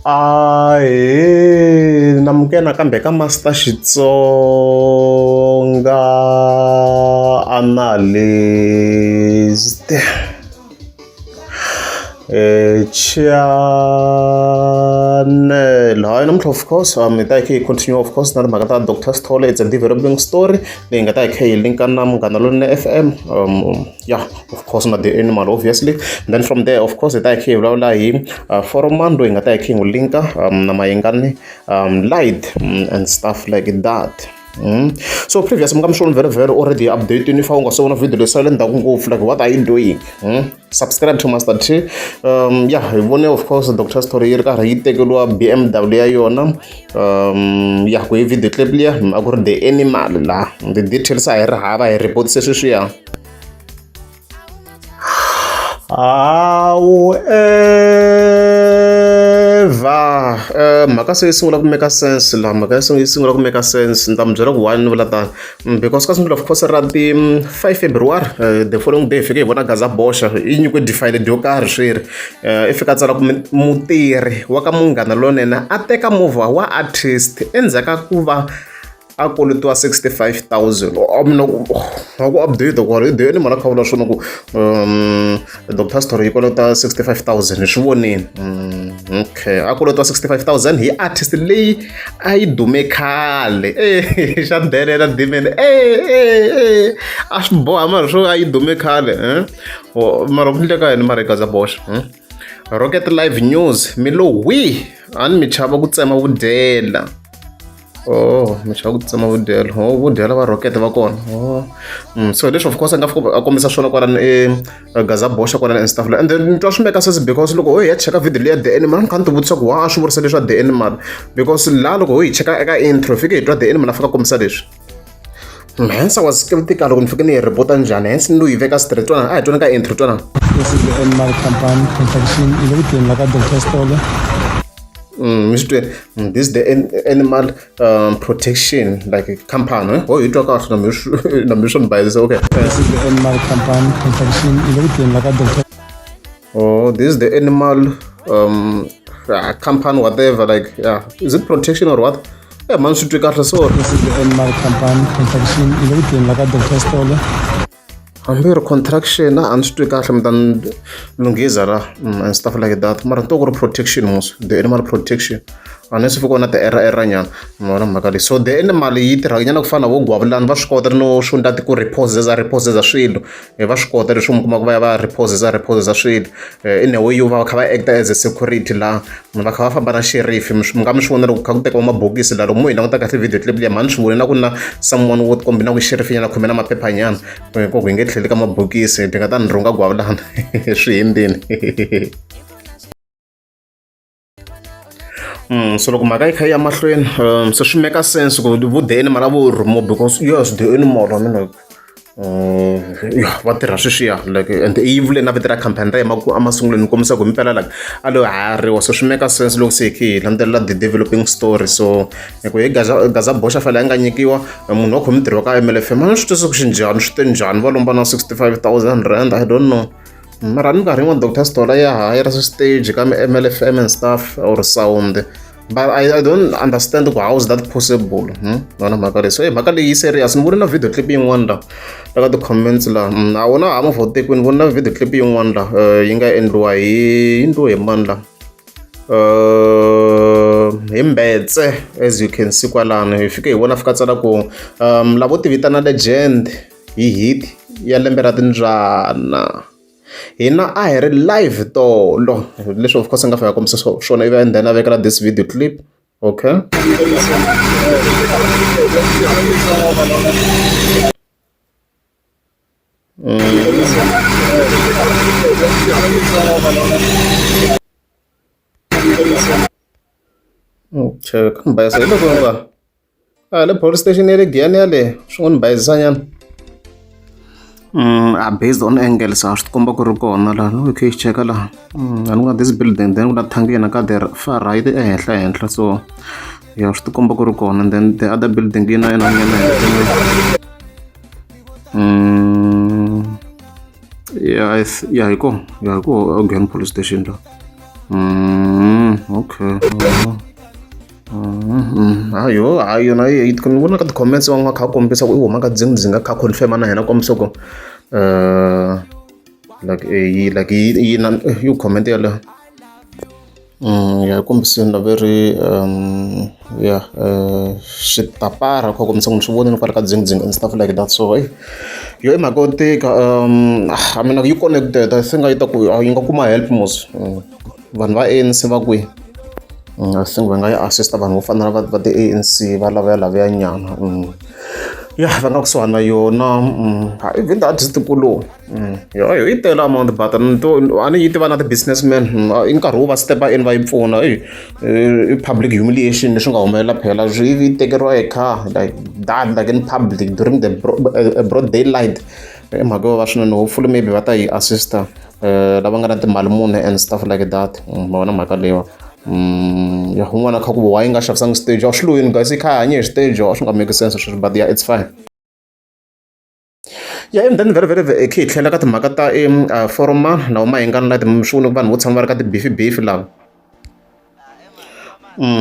Ahee namukela nakambe ka Master Xitsonga Analyst channel. Hayi namuntlha of course hi ta hi kha hi continue of course na timhaka ta Doctor Sithole, it's a developing story leyi nga ta hi kha hi linka na Munghana Lonene F_M yeah of course na the animal obviously. And then from there of course hi ta hi kha hi vulavula hi Foroman loyi hi nga ta hi kha hi n'wi linka na Mayengani Light and stuff like that. So previous mi nga mi swi voni very very already update ni fa u nga se vona video leyi sale ndzhaku ngopfu, like what are you doing? Subscribe to Master T. Yeah, hi vone of course Doctor Story yi ri karhi yi tekeriwa BMW ya yona. Yeah, ku hi video clip liya a ku ri the animal laha the details a hi ri hava hi report se sweswiya. However, mhaka se yi sungula ku make sense laha, mhaka yi sungula ku make sense. Ni ta mi byela ku why ni vula tano, because ka sungula of course ra ti 5 February, the following day, fike hi vona Gaza Boxa yi nyikiwe defile yo karhi swiri i fika tsala ku mutirhi wa ka Munghana Lonene a teka movha wa artist endzhaku ka ku va a kolotiwa 65,000. A mina a ku update kwala i ni mhana kha vula swona ku Doctor Story yi kolota 65,000 hi swi vonini. Okay, a kolotiwa 65,000 hi artist leyi a yi dume khale e xa delela dimene e a swi boha mara swo a yi dume khale mara ku endleka yini mara Gaza Boxa? Rocket Live News mi lo wi a ni mi chava ku tsema vudyela. Oh, mi chava ku tsema vudyelo. Oh, vudyela va Rocket va kona. Oh. So leswi of course a nga fika a kombisa swona kwalano e Gaza Boxa kwalano and stuff like. And then ni twa swi make sense because loko ho hi ya cheka video leya the animal, ni kha ni ti vutisa ku wa a swi vurisa leswa the animal, because laha loko ho hi cheka eka intro fike hi twa the animal a fika kombisa leswi. Hence I was skeptical loko ni fike ni yi report njhani, hence ni lo yi veka straight. Twana, a hi twana ka intro, twana. This is the Animal Company Protection yi le ku tirheni la ka Dr Sithole. Mi swi twini? This is the animal protection like company, eh? Oh, yi twa kahle na mi swi ni bayizisa, okay. This is the Animal Company Protection yi le ku tirheni la ka Dr. Oh, this is the animal company, whatever, like, yeah, is it protection or what? Yeah, man, swi twi kahle so. This is the Animal Company Protection yi le ku tirheni la ka Dr Sithole. Hambi yi ri contraction a ni swi twi kahle, mi ta ni lunghiza la and stuff like that, mara ni twa ku ri protection mos, the animal protection, a ni swi fika na ti-error error nyana ma vona mhaka leyi. So the animal yi tirha nyana ku fana na vo gwavulani, va swi kota no swo ndati ku repossessa swilo, va swi kota leswi mi kuma ku va ya va repossessa swilo in a way yo va kha va act as a security laha va kha va famba na sheriff. Mi nga mi swi vona loko kha ku tekiwa mabokisi laha, loko mo hi languta kahle video clip liya mhani swi vone na ku na someone wo tikombi na ku sheriff nyana khome na maphepha nyana ku hi nge tlheli ka mabokisi ti nga ta ni rhunga gwavulana swi hindzini. So loko mhaka yi kha yi ya mahlweni, se swi make sense ku vo the animal a vo rhumiwa, because yes, the animal, I mean, like, yeah, va tirha sweswiya, like, and yi vule na vito ra khampani ra yena emasungulweni kombisa ku himpela like a lo hayariwa. So swi make sense loko se hi kha hi landzelela the developing story. So hi ku hi Gaza Gaza Boxa fale a nga nyikiwa munhu wa khome ntirho wa ka MLFM, a ni swi twisisi ku xi njhani, swi te njhani va lomba na R65,000, I don't know. Mara ni minkarhi yin'wana Doctor Sithole ya hayira stage ka MLFM and stuff or sound, but I don't understand ku how is that possible? Vona mhaka leyi, so hi mhaka leyi yi serious. Ni vone na video clip yin'wana la la ka ti-comments la a wona ha movha wu tekiwini. Vone na video clip yin'wana la yi nga endliwa hi yi endliwe hi mani la, hi Mbetse, as you can see kwalano. Hi fike hi vona fika tsala ku lavo ti vitana legend hi hit ya lembe ra timbyana, hina a hi ri live tolo. Leswi of course a nga fika kombisa swona ivi and then a vekela this video clip, okay. Okay, ka ni bayisa hi loko nga a le police station ya le Giyani yale swi ngo ni bayizisa nyana. Based on angles a swi tikomba ku ri kona laha loko hi kha hi cheka laha, a ni ku na this building, then ku na thangi yena ka the far right ehenhla henhla, so ya swi tikomba ku ri kona, and then the other building yi na yona nyana henhla. Ya ya hi kona, ya hi kona Giyani police station la. Okay. Hayo hayi yona yi ni vona ka ti-comments van'wana kha kombisa ku i huma ka dzingdzinga kha confirm na hina kombisa ku like yi like yi na yi comment yaleyo. Ya kombisini la ve ri ya xitapara kha kombisa ku ni swi vonile kwala ka dzingdzinga and stuff like that. So eyi yo i mhaka yo tika. I mean yi connected, I think a yi ta ku yi nga kuma help mos. Vanhu va ANC va kwihi? I think va nga yi assist vanhu vo fana na va ti-ANC va lavaya lavaya nyana. Ya va nga kusuhani na yona. Even the artist nkulu yo yi tele amount, but a ni yi tiva na ti-businessman. I nkarhi wo va step in va yi pfuna. I public humiliation leswi nga humelela phela, swi yi tekeriwa hi car like that, like in public during the broad daylight. I mhaka yo va swinene. Hopefully maybe va ta yi assista lava nga na timali muni and stuff like that. Ma vona mhaka leyiwa. Ya un'wana kha ku why yi nga xavisanga stage, a swi luyini guys, yi kha yi hanye hi stage, a swi nga make sense sweswo, but yeah, it's fine. Yeah, and then very very khe hi tlhela ka timhaka ta foroma na Mayengani la swi vone vanhu vo tshama va ri ka ti-beef beef lava.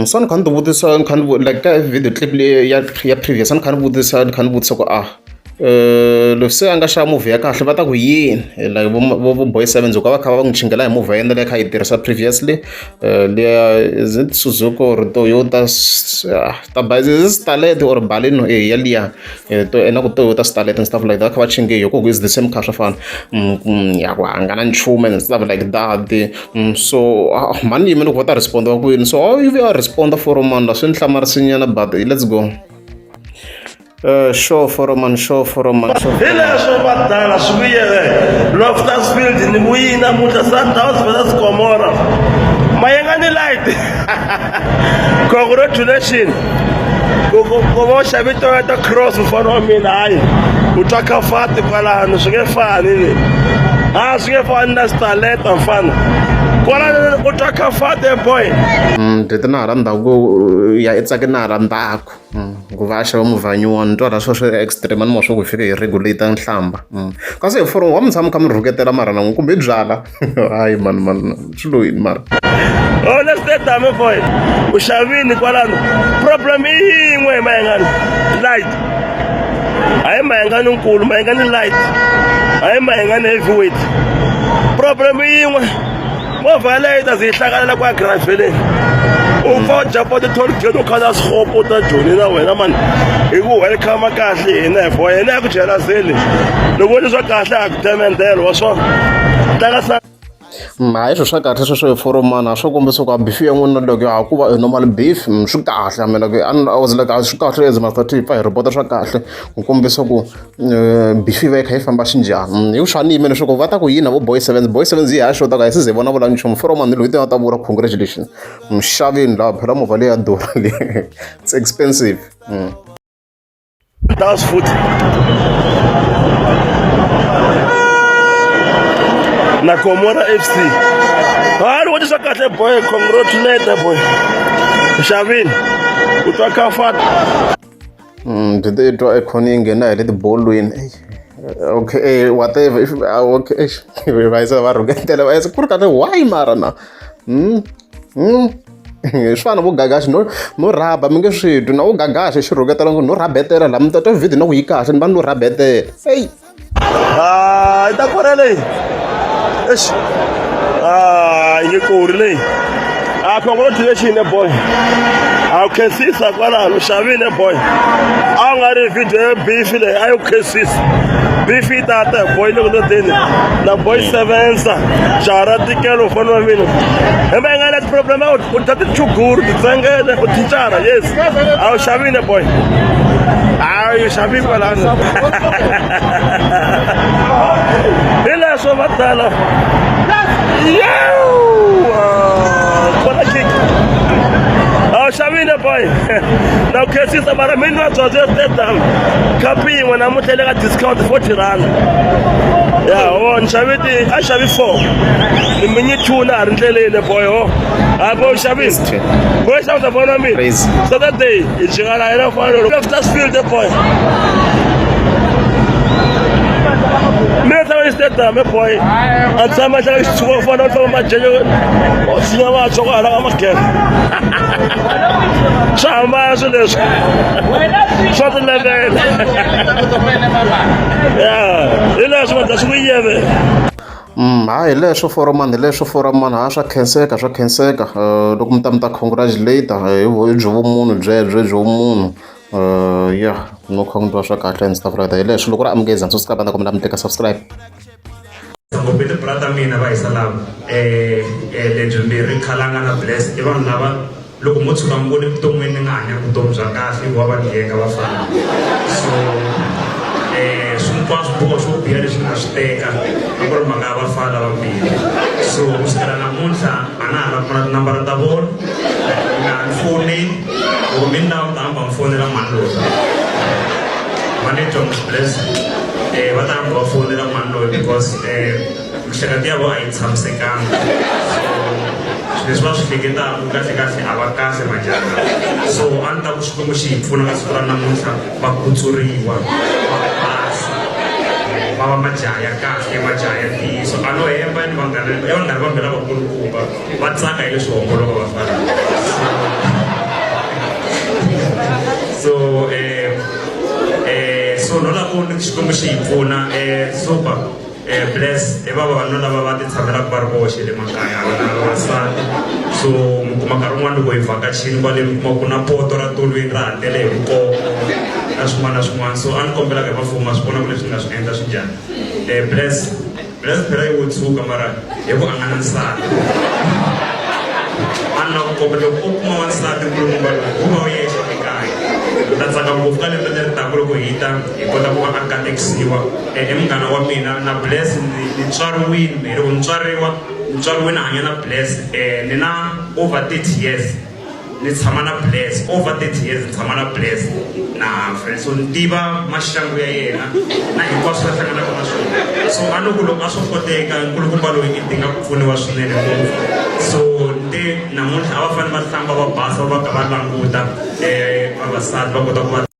So ni kha ni ti vutisa, ni kha ni like ka video clip leyi ya previous, a ni kha ni vutisa, ni kha ni vutisa ku a loko se a nga xava movha ya kahle va ta ku yini, like vo Boy Sevens, ku va kha va n'wi chingela hi movha ya yena leyi kha yi tirhisa previously, liya, is it Suzuki or Toyota ta is it Starlet or Baleno, eh yaliya to ena ku Toyota Starlet and stuff like that, kha va chinge hi ku is the same car, swa fana ya ku hangana nchumu and stuff like that. So mani yimele ku va ta respond va ku yini. So how you a respond for man la swi ni hlamarisinyana, but let's go. Sure Foroman, sure Foroman, sure. Hi leswo vadala swi vuyele Loftus Field ni vuyi namuntlha Sundowns versus Gomora. Mayengani Light. Congratulations. Ku va u xave Toyota Cross mfana wa mina, hayi u twa kafati kwalano, swi nge fani ni. Ha swi nge fani na Starlet mfana. Kwalano u twa kafati boy. Tete na hala ndzhaku ya i tsake na hala ndzhaku. Ku va a xava movha nyuwani ni twa la swo extreme, a ni swa ku hi fike hi regulate nhlamba. Kasi hi forum wa mi tshama kha mi rhuketela mara na n'wi kumbe i byala. Hayi mani mani, swi lo yini mara. Oh, let's get down boy. U xavini kwalano. Problem i yin'we hi Mayengani. Light. Hayi Mayengani nkulu, Mayengani light. Hayi Mayengani heavyweight. Problem i yin'we. Movha yaleyo yi ta ze yi hlanganela kwa graveleni. U pfa u jumpa ti-toll gate u khandziya swihopo ta Joni na wena mani. Hi ku welcome kahle hina hi for hina ya ku jelazeli. Loko u leswa kahle a ku temendelo wa swona. Tlanga sa Hayi swilo swa kahle sweswo hi foromana swo kombisa ku a beef ya n'wina loko ya ha ku va normal beef, swi kahle. I mean like I was like a swi kahle as Master T pfa hi report swa kahle ku kombisa ku beef yi va yi kha yi famba xinjhani. Hi swa ni yimele leswaku va ta ku yini vo Boy Sevens, Boy Sevens yi ha xota ka hi se ze vona vula nchumu. Foromani loyi ta ta vula congratulations mxaveni laha, phela movha leyi ya durha leyi, it's expensive. That's foot. Na Gomora FC. Hayi loko swa kahle boy, congratulate boy. Xavini. U twa comfort. Ndzi twa ekhoni yi nghena hi le tibolweni. Okay, whatever if okay, va yisa va rhuketela va yisa ku ri kahle why mara na. Swi fana na vo Gagashi no rhaba mi nge swi twi na vo Gagashi xi rhuketela ngo no rhabetela laha mi ta twa video na ku yi kahle ni va no rhabetela. Hey. Ah, yi ta kora leyi. Eish. Ah, yi nge kori leyi. Ah, congratulations boy. A wu khensisa kwalano, xavile boy. A wu nga ri video ya beef leyi, a yi ku khensisa. Beef yi ta ta boy loko no teni. Na boy sevensa. Jaha ra tikelo mfana wa mina. Hi ma nga na problem u dya tichuguru titsengele u thicara, yes. A wu xavile boy. A wu xavi kwalano. Hi leswo vadala. Kona kick. A wu xavile boy. Na ku khensisa mara mina wa byondzo ya stadium. Khapu yin'we namuntlha le ka discount 40 rand. Ya ho ni xave ti a xavi 4. Ni minyi 2 na ha ri ndleleni boy ho. Ha boy u xavile. Boy xavisa mfana wa mina. Crazy. Saturday hi jika na yena mfana lowu. Loftus Field boy. Mina tshama xistadium boy a tshama hlaka xitshuka ku fana na famba majeje o tshinya vantshwa ku hala ka magere swa hambana swilo leswi swa tilevela ya hi leswi madla swi ku yeve. Ha hi leswo foromani hi leswo foromani ha swa khenseka swa khenseka loko mi ta mi ta congratulate hi byo vumunhu byebyo byo vumunhu. Ya no kha ku swa kahle and stuff like that hi leswo loko ri amukeza subscribe a ni ta kombela mi teka subscribe. Ngopfu i tibra ta mina va hisa lava lebyi mbirhi Khalanga na Bless i vanhu lava loko mo tshuka mi vone vuton'wini ni nga hanya vutomi bya kahle wa va ghenga vafana so swinkwaswo swiboho swo biha leswi ni nga swi teka a ku ri mhaka ya vafana vambirhi so ku sukela namuntlha a na ha la ku vona tinambara ta vona nga ha ni foneli. Loko mi ni lava mi ta hamba mi fonela mhani loyi. Mhani Jones Bless va ta hamba va fonela mhani loyi because miehleketo ya vona a yi tshamisekanga. So leswi va swi hleketaka kahle kahle a va kahle majaha. So a ni ta ku Xikwembu xi hi pfuna ka siku ra namuntlha va kutsuriwa va basa va va majaha ya kahle majaha ya ntiyiso. A no hemba ni vanghana i vanghana va mina lavakulukumba. Va tsaka hi leswo homboloka vafana. So so no lava ku Xikwembu xi hi pfuna super bless i vavanuna lava va ti tshamelaka va ri voxe le makaya a va na vavasati so mi kuma nkarhi wun'wana loko hi vhakachini kwale mi kuma ku na poto ra tolweni ra ha tele hi vukoko na swin'wana na swin'wana so a ni kombelaka hi vafumi ma swi vona ku leswi ni nga swi endla swi njhani bless. Bless phela i wo tshuka mara hi ku a nga na nsati. A ni lava ku komba loko o kuma wansati nkulukumba loyi wu va wu yexe ekaya. Ni ta tsaka ngopfu ka lembe leri taka loko hi ta hi kota ku va a katekisiwa. I munghana wa mina na Bless ni ni tswariwile mehe loko ni tswariwa ni tswariwe ni hanya na Bless ni na over 30 years. Ni tshama na Bless over 30 years ni tshama na Bless na Humphrey so ni tiva maxangu ya yena na hinkwaswo a hlanganaka na swona so a ni ku loko a swo koteka nkulukumba loyi i dinga ku pfuniwa swinene ngopfu so ni te namuntlha a va fanele va hlamba va basa va va ka va languta vavasati va kota ku va.